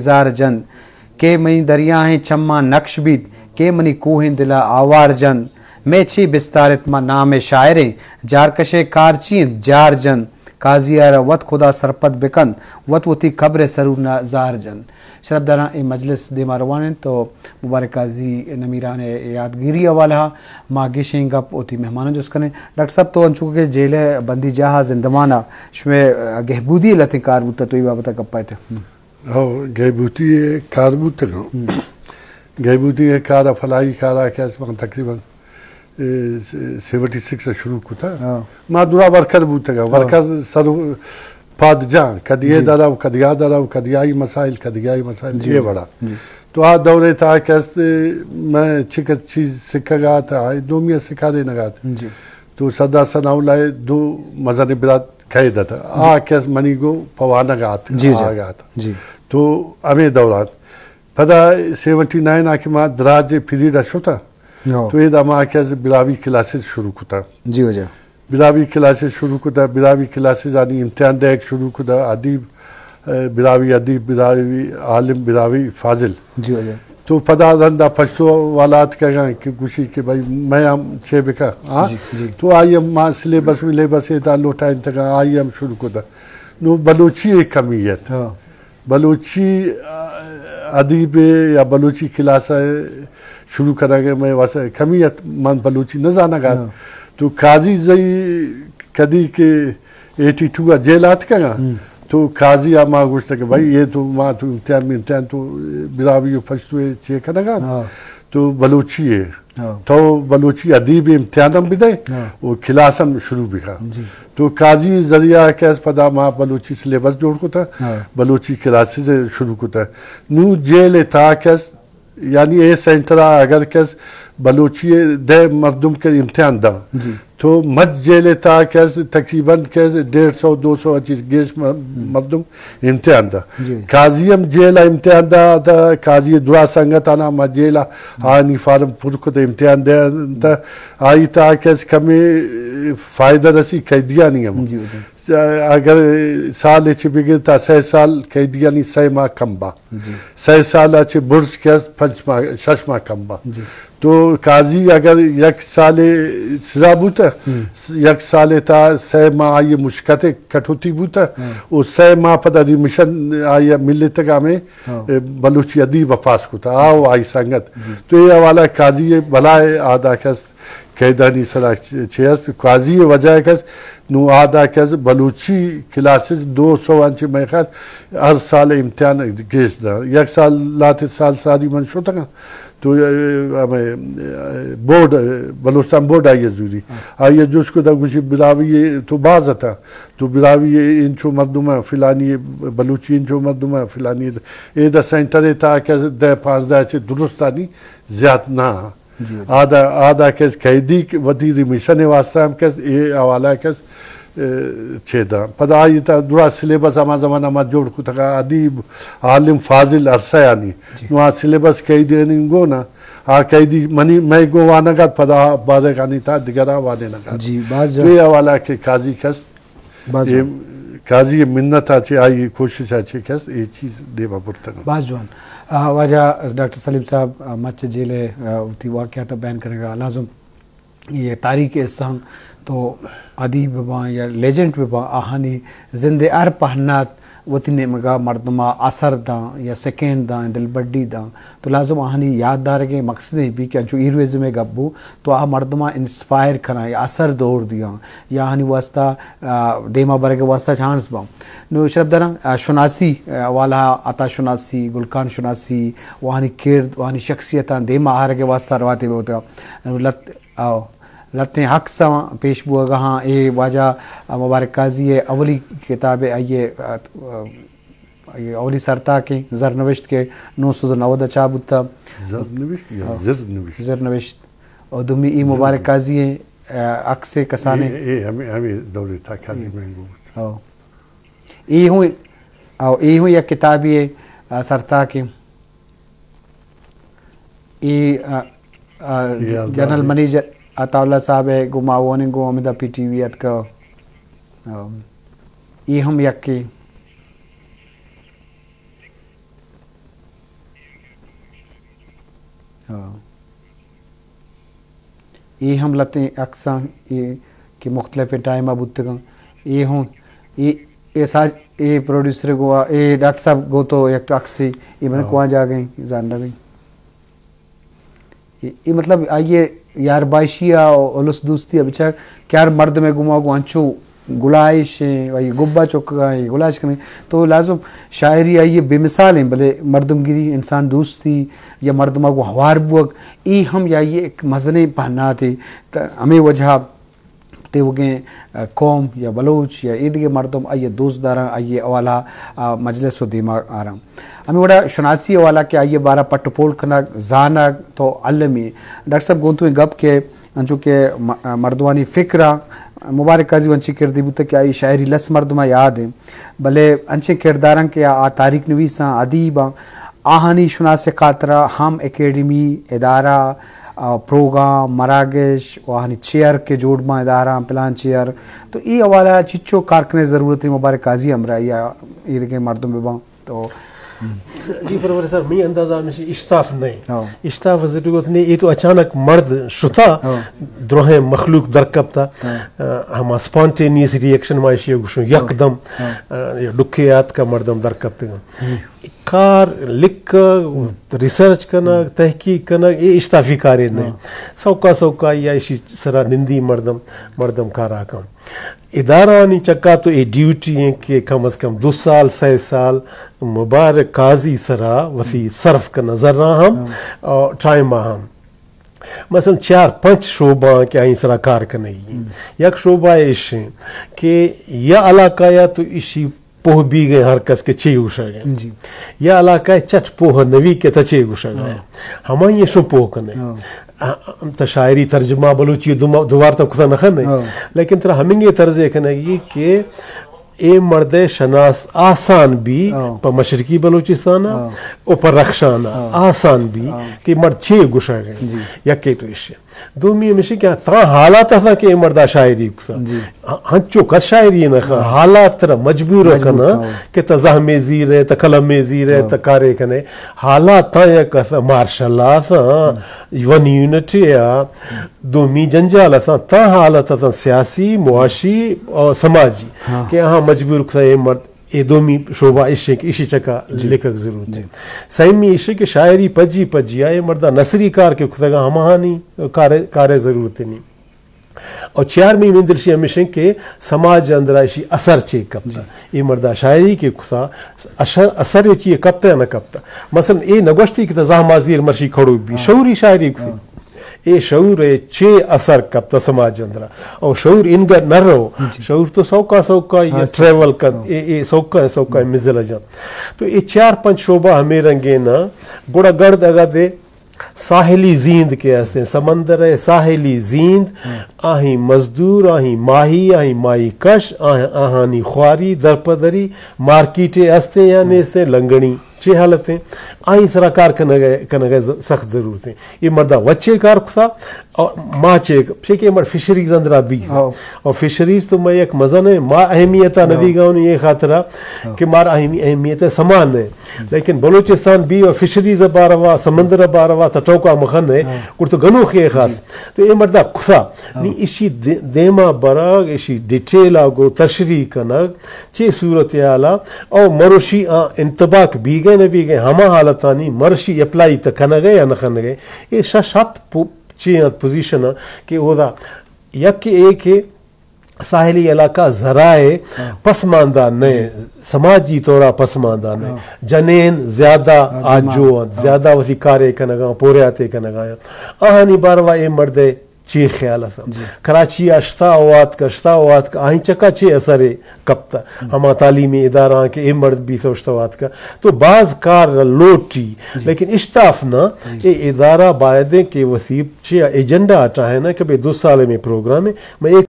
زار جنت۔ کہ منی دریائیں چماں نقش بیت، کہ منی کوہیں دل ءَ آوار جنت۔ مئے چے بستار اِت ما نام ءِ شاعریں، جارکش ءِ کار چی اِنت؟ جار جنت۔ قاضی ءَ را وت خدا سرپد بکنت، وت وتی قبر ءِ سرون ءَ زار جنت۔ شرپداراں، اے مجلس دیما روان اِنت تو مبارک قاضی نمیران ءِ یادگیری ءِ حوالہ ءَ ما گیشیں گپ وتی مہماناں جست کنیں۔ ڈاکٹر صاحب، تو انچو کہ جیل ءِ بندی جاہ ءَ زندمان ءَ شمئے، آ، گہبودی ءِ لہتیں کار بوتہ، تو اے بابت ءَ گپ ءَ ات ئے؟ ہم۔ ہو، گہبودی ءِ کار بوتگ۔ ہم۔ گہبودی ءِ کار ءَ فلاحی کار ءَ کہ است، من تقریباً، اے، سیونٹی سکس ءَ شروع کتہ۔ ہاں۔ ما درا ورکر بوتگ۔ ہاں۔ ورکر سر پاد جاں، کدی اے جی۔ درو، کدی آ درو، کدی آئی مسائل، کدی آئی مسائل، جی۔ اے وڑا۔ جی۔ تو آ دور ءِ تہا کہ است، مئے چک چیز سکگ ءَ ات، آئی دومی ءَ سکارینگ ءَ ات۔ جی۔ تو سردار ثناء اللہ ءِ دو مزنیں برات قید ات۔ آ کہ است منی گوں پہ وانگ ءَ ات، جی، جی۔ آگ ءَ ات۔ جی۔ تو ہمے دوران پدا سیونٹی نائن ءَ کہ ما دراجیں پیریڈ ءَ شتہ، ہاں۔ تو ادا ما کہ است براہوئی کلاسز شروع کتہ۔ جی واجہ۔ براہوئی کلاسز شروع کتہ، براہوئی کلاسز آنی امتحان دئیگ شروع کتہ، ادیب، اے، براہوئی ادیب، براہوئی عالم، براہوئی فاضل۔ جی واجہ۔ تو پدا رندا پشتو والا اتکگاں کہ گوشی کہ بھائی مئے ہم چے بکن، ہاں؟ جی، جی۔ تو آئی ہم ما سلیبس، ملیبس ادا لوٹائینتگاں، آئی ہم شروع کتہ۔ نوں بلوچی ءِ کمی ات۔ ہاں۔ بلوچی، آ، ادیب ءِ یا بلوچی کلاس ءِ شروع کنگ ءِ مئے واسطہ کمی ات، من بلوچی نہ زانگ ءَ ات۔ ہاں۔ تو قاضی زئی کدی کہ ایٹی ٹو ءَ جیل ءَ اتکگاں، ہم۔ تو قاضی ءَ ما گوشتہ کہ بھائی، اے تو ما تو امتحان، امتحان تو براہوئی ءُ پشتو ءِ چے کنگ ءَ، ہاں۔ تو بلوچی ءِ۔ ہاں۔ تو بلوچی ادیب امتحان ہم بدئے، ہاں۔ ءُ کلاس ہم شروع بکن۔ جی۔ تو قاضی ذریعہ کہ است پدا ما بلوچی سلیبس جوڑ کتہ، ہاں۔ بلوچی کلاسز شروع کتہ۔ نوں جیل ءِ تہا کہ است، یعنی اے سینٹر ءَ اگر کہ است بلوچی ءِ دہ مردم کہ امتحان داں، جی۔ تو مچ جیل ءِ تہا کہ است تقریباً کہ است ڈیڑھ سو، دو سو ءَ چہ گیش م-، ہم۔ مردم امتحان داں۔ جی۔ قاضی ہم جیل ءَ امتحان داں، تا قاضی ءِ درا سنگت آناں ما جیل ءَ آنی فارم پر کت، امتحان دئینت، آئی تہا کہ است کمے فائدہ رسی قیدیانی ہم۔ جی، جی۔ اگر سال ءَ چہ بگر تا سئے سال قیدیانی سئے ماہ کم با۔ جی۔ سئے سال ءَ چہ برز کہ است پنچ ماہ، شش ماہ کم با۔ جی۔ تو قاضی اگر یک سال سزا بوتہ، ہم۔ یک سال ءِ تہا سئے ماہ آئی مشکت کٹوتی بوتہ، ہاں۔ ءُ سئے ماہ پدا ریمیشن آئی ملتگ ہمے، ہاں۔ اے، بلوچی ادیب ءَ پاس کتہ، آ ءُ آئی سنگت۔ جی۔ تو اے حوالہ قاضی ءِ بلائیں آدا کہ است قیدانی سرا چے است، قاضی ءِ وجہ کہ است، نوں آدا کہ است بلوچی کلاسز دو سو انچ مئے خیال ہر سال امتحان گیش داں۔ یک سال لہتے سال ساری من شتگاں، تو، اے، ہمے، اے، بورڈ، اے، بلوچستان بورڈ آئی ءَ زوری۔ ہاں۔ آئی ءَ جست کتہ گوشی براہوئی تو باز اتاں، تو براہوئی انچو مردم ءَ فلانی، بلوچی انچو مردم ءَ فلانی۔ ادا سینٹر ءِ تہا کہ دہ پانزدہ چہ درستانی زیات نہ۔ جی، جی۔ آدا، آدا کہ است قیدی وتی ریمیشن ءِ واسطہ ہم کہ است اے حوالہ کہ است، اے، چے داں۔ پدا آئی تہا درا سلیبس ہما زمانہ ما جوڑ کتگ ءَ، ادیب، عالم، فاضل، عرصہ یعنی۔ جی۔ نوں آ سلیبس قیدیانی گون ءَ، آ قیدی منی، مئے گون وانگ ءَ ات، پدا آ بارگانی تہا دگراں وانینگ ءَ ات۔ جی، باز تو اے حوالہ کہ قاضی کہ است باز اے جوان۔ قاضی ءِ منت ءَ چہ آئی کوشش ءَ چہ کہ است اے چیز دیما برتگ۔ باز جوان۔ آ، واجہ ڈاکٹر سلیم صاحب، آ، مچ جیل ءِ، آ، وتی واقعات ءَ بیان کنگ ءَ لازم اے تاریخ ءِ حصہ اَنت تو ادیب بہ باں یا لیجنڈ بہ باں، آہانی زند ءِ ہر پہنات وتی نیمگ ءَ مردم ءَ اثر داں یا سکین داں، دلبڈی داں۔ تو لازم آہانی یات دارگ ءِ مقصد اے بی کہ انچو ہیروئزم ءِ گپ بو تو آ مردماں انسپائر کناں یا اثر دور دیاں یا آہانی واسطہ، آ، دیما برگ ءِ واسطہ چانس باں۔ نوں شرپداراں، آ، شناسی، آ، حوالہ ءَ عطا شناسی، گل خان شناسی، و آہانی کرد، و آہانی شخصیتاں دیما آرگ ءِ واسطہ رواتے بوتگ۔ نوں لت-، آ، لتیں عکساں پیش بوگ ءَ آں۔ اے واجہ مبارک قاضی ءِ اولی کتاب ءِ آئی ءِ، آ، آ، اولی سرتاکیں زرنوشت کہ نو سد و نود ءَ چاپ بوتگ۔ زرنوشت یا ہاں۔ زرنوشت؟ زرنوشت۔ اور دومی ای مبارک زرنوشت۔ قاضی ءِ، آ، عکس ءِ کسانیں۔ اے، اے ہمے، ہمے دور ءِ تہا قاضی ہم۔ مہنگو بوت۔ ہاں۔ اے ہوں، او، اے ہوں یک کتابے ءِ، آ، سرتاکیں۔ اے، آ، آ، اے آزادی۔ جنرل منیجر عطا اللہ صاحب ءِ گوں معاون ءَ گوں ہمدا پی ٹی وی اتکگ۔ آ، اے ہم یکے۔ ہاں۔ اے ہم لتیں عکساں، اے کہ مختلفیں ٹائم ءَ بوتگاں۔ اے ہوں، اے، اے ساج، اے پروڈیوسر گو، اے ڈاکٹر صاحب گو تو یک عکسے، اے من ہاں۔ کواں جاگہ ایں، زان نہ بی۔ اے، اے مطلب آئیے یار بائشی ءَ، الس دوستی ءَ بچار کہ ہر مردم ءَ گما گو انچو گلائش ایں، آئی گبا چکگا ایں، گلائش کنیں۔ تو لازم شاعری آئی بے مثال ایں، بلے مردم گری، انسان دوستی یا مردم ءَ گو ہوار بوگ، اے ہم یا آئی ایک مزنیں پہناتے۔ تا ہمیں وجہ تیوگیں، آ، قوم یا بلوچ یا ایدگہ مردم آئی دوست داراں، آئی حوالہ، آ، مجلس و دیما آراں۔ ہمیں وڑا شناسی حوالہ کہ آئی بارہ پٹ پول کنگ، زانگ تو المی۔ ڈاکٹر صاحب گوں تو گپ کہ انچو کہ م-، مردمانی فکر ءَ مبارک قاضی انچیں کردے بوتگ کہ آئی شاعری لس مردم ءَ یاد ایں، بلے انچیں کرداراں کہ آ تاریخ نویساں، ادیباں، آہانی شناس ءِ خاطر ءَ ہم اکیڈمی، ادارہ، آ، پروگرام، مراگش و آہانی چیئر کہ جوڑ باں ادارہ، پلان چیئر، تو اے حوالہ ءَ چچو کارکن ءِ ضرورت ایں مبارک قاضی ہمراہی ءَ ایدگہ مردم بہ باں۔ تو جی پروفیسر، منی اندازہ ہمیشی اشتاف نہ ایں۔ ہاں۔ اشتاف ءِ ضرورت نہ ایں، اے تو اچانک مرد شتا، ہاں۔ دراہیں مخلوق در کپتا، ہاں۔ آ، ہما اسپانٹینیس ری ایکشن ما ایشی گوشوں، ہاں۔ یکدم، ہاں۔ آ، یا ڈکے آتکا مردم در کپتگاں۔ ہاں۔ کار لکھگ، ریسرچ کنگ، تحقیق کنگ، اے اشتافی کارے نہ ایں۔ ہاں۔ سوکا سوکا یا ایشی سرا نندی مردم، مردم کارا کن۔ ادارہانی چکا تو اے ڈیوٹی ایں کہ کم از کم دو سال، سئے سال مبارک قاضی سرا وتی صرف کناں، زراں ہم، ہاں۔ اور ٹائم ہم۔ مثلاً چار پنچ شعبہ کہ آئی سرا کار کنگی۔ ہم۔ یک شعبہ ایش ایں کہ یا علاقہ یا تو ایشی پوہ بیگ ایں ہر کس کہ چے گوشگ ایں۔ جی۔ یا علاقہ ءَ چٹ پوہ نہ بی کہ تہ چے گوشگ ایں۔ ہاں۔ ہمائی شو پوہ کنے۔ ہاں۔ آ، تہ شاعری ترجمہ بلوچی دوما-، دوبار تہ کتا نہ کنے۔ ہاں۔ لیکن ترا ہمنگے طرز ءَ کنگی کہ اے مرد ءِ شناس آسان بی، ہاں۔ پہ مشرقی بلوچستان ءَ، ہاں۔ او پہ رخشان ءَ، ہاں۔ آسان بی، ہاں۔ کہ مرد چے گوشگ ایں۔ جی۔ یکے تو ایش۔ دومی ہمیش کہ تاں حالات ءَ کہ اے مردا شاعری کتا۔ جی۔ ہنچو کس شاعری نہ کن، ہاں۔ حالات ترا مجبور مجبور کنا کن۔ کہ تہ زہمے زیرے، تہ قلمے زیرے، ہاں۔ تہ کارے کنے۔ حالات تاں یک کس مارشل ءَ، ہاں۔ ون یونٹی ءَ، دومی جنجال ءَ، تاں حالات تاں سیاسی، معاشی اور سماجی، ہاں۔ کہ آہاں مجبور کتا اے مرد اے دومی شعبہ ایش ایں کہ ایشی چکا، جی۔ لکھگ ضرورت ایں۔ جی۔ سیمی ایش ایں کہ شاعری پجی پجی آ اے مردا نثری کار کہ کتگا ہماہانی کار، کار ضرورت نہ ایں۔ اور چیارمی من دلشی ہمیش ایں کہ سماج اندرا ایشی اثر چے کپتا۔ جی۔ اے مردا شاعری کہ کتا اثر، اثر چی کپتا یا نہ کپتا۔ مثلاً اے نہ گوشتی کہ تہ زہما زیر مرشی کھڑو بی، ہاں۔ شعوری شاعری کتی۔ ہاں۔ اے شعور ءِ چے اثر کپتا سماج اندرا۔ او شعور انگا نہ رو۔ جی۔ شعور تو سوکا سوکا یا ہاں، ٹریول کن، ہاں۔ اے، اے سوکا سوکا مزل جان۔ تو اے چار پنچ شعبہ ہمے رنگے نا، گڑا گڑد اگا دے ساحلی زیند کہ ہستیں، سمندر ءِ ساحلی زیند، ہاں۔ آہی مزدور، آہی ماہی، آہی ماہی کش، آہ-، آہانی خواری، درپدری، مارکیٹے ہستیں یا نیستیں، لنگڑی۔ چے حالت ایں؟ آئی سرا کار کنگ ءِ، کنگ ءِ ز-، سخت ضرورت ایں۔ اے مردا وت چے کار کتا اور ما چے ک-، چے کہ مر فشریز اندرا بی۔ ہاں۔ اور فشریز تو میں یک مزن ایں، ما اہمیت ءَ نہ دیگا اوں اے خاطرا کہ مار اہمی-، اہمیت ءِ سما نہ ایں۔ لیکن بلوچستان بی اور فشریز باروا، سمندر باروا، تہ ٹوکا مخن ایں، ہاں۔ کر تو گنوخے خاص۔ جی۔ تو اے مردا کتا۔ ہاں۔ نی ایشی دے-، دیما برگ، ایشی ڈیٹیل ءَ گو تشریح کنگ، چے صورتحال ءَ او مروشی آ انتباک بیگ ءَ نہ بیگ ءَ، ہما حالتانی مروشی اپلائی تہ کنگ ءَ یا نہ کنگ ءَ۔ اے شش ہپت پو-، چے انت پوزیشن ءَ کہ اودا یکے اے کہ ساحلی علاقہ ذرائع ہاں۔ پسماندہ نہ، سماجی طورا پسماندہ نہ۔ ہاں۔ جنین زیادہ ہاں، آجو انت، ہاں۔ زیادہ وتی کارے کنگا، پوریاتے کنگا۔ آہانی باروا اے مردے چی خیال ات؟ جی۔ کراچی ءَ شتا و آتک، شتا و آتک، آئی چکا چی اثرے کپتا؟ ہما تعلیمی ادارہ کہ اے مرد بیت و شتا و آتک۔ تو باز کار لوٹی، جی۔ لیکن اشتاف نا، جی۔ اے ادارہ باید ایں کہ وثی چی ایجنڈا اٹھائے نا کہ بھئی دو سال میں پروگرام ہے، میں ایک